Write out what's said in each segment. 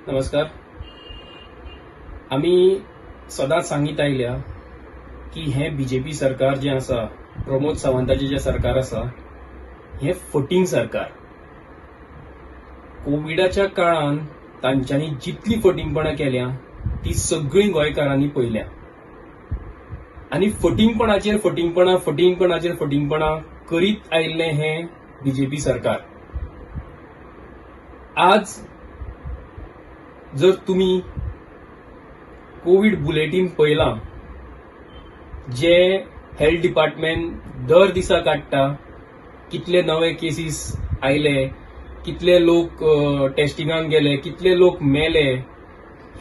नमस्कार. आमी सदांच सांगीत आयल्या की हें बीजेपी सरकार जें आसा, प्रमोद सावंताचें जें सरकार आसा, हें फटींग सरकार. कोविडाच्या काळान तांच्यांनी जितलीं फटींगपणां केल्या ती सगळीं गोंयकारांनी पळयल्या आनी फटींगपणाचेर फटींगपणां, फटींगपणाचेर फटींगपणां करीत आयिल्लें हें बीजेपी सरकार. आज जर तुमी कोवीड बुलेटीन पळयलां, जे हेल्थ डिपार्टमेंट दर दिसा काडटा, कितले नवे केसीस आयले, कितले लोक टेस्टिंगाक गेले, कितले लोक मेले,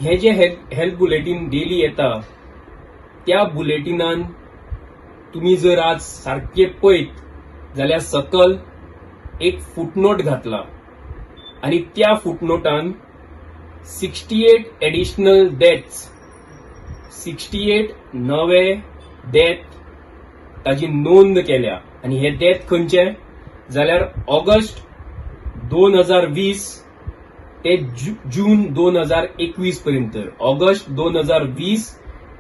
हे जे हेल्थ बुलेटीन डेली येता, त्या बुलेटिनान तुमी जर आज सारके पळयत जाल्यार सकल एक फुटनोट घातला आनी त्या फुटनोटान 68 एडिशनल डेथ्स, 68 नवे डेथ ताजी नोंद केल्या. आनी हे डेथ खंयचे जाल्यार ऑगस्ट 2020 ते जून 2021 पर्यंत, ऑगस्ट 2020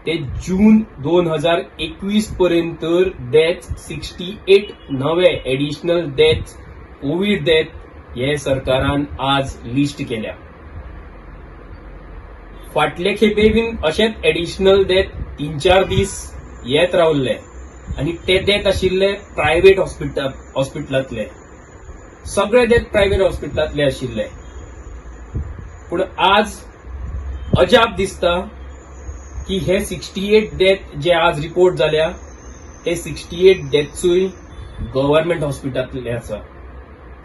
ते जून 2021 पर्यंत डेथ 68 नवे एडिशनल डेथ, कोवीड डेथ हे सरकारान आज लिस्ट केल्या. फाटले खेपे बीन अशेच एडिशनल डेथ 3-4 दीस येत रावल्ले आनी ते डेथ आशिल्ले प्रायव्हेट हॉस्पिटलांतले. सगळे डेथ प्रायव्हेट हॉस्पिटलांतले आशिल्ले. पूण आज अजाप दिसता की हे 68 डेथ जे आज रिपोर्ट जाल्या, ते 68 डेथ्सूय गव्हर्मेंट हॉस्पिटलांतले आसा.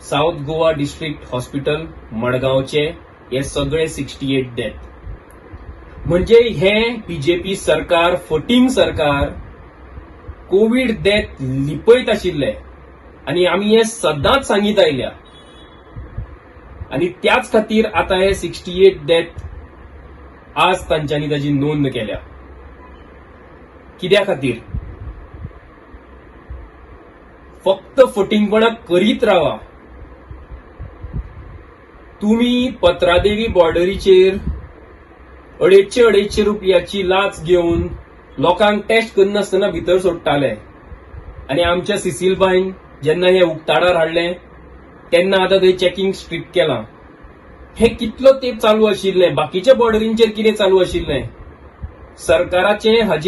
सावथ गोवा डिस्ट्रिक्ट हॉस्पिटल मडगांवचे हे सगळे 68 डेथ. म्हणजे हे बीजेपी सरकार, फटींग सरकार, कोवीड डेथ लिपयत आशिल्ले आनी आमी हे सदांच सांगीत आयल्या आनी त्याच खातीर आतां हे 68 डेथ आज तांच्यांनी ताजी नोंद केल्या. कित्या खातीर? फक्त फटींगपणां करीत रावा. तुमी पत्रादेवी बॉर्डरीचेर 250 250 रुपयाची लाच घेवन लोकांक टेस्ट करनासतना भितर सोडटाले आनी आमच्या सिसिलबायन जेन्ना हे उक्ताडार हाडलें तेन्ना आतां थंय चॅकिंग स्ट्रिक्ट केलां. हे कितलो तेंप चालू आशिल्लें? बाकीच्या बॉर्डरींचेर कितें चालू आशिल्लें सरकाराचें हाजेर?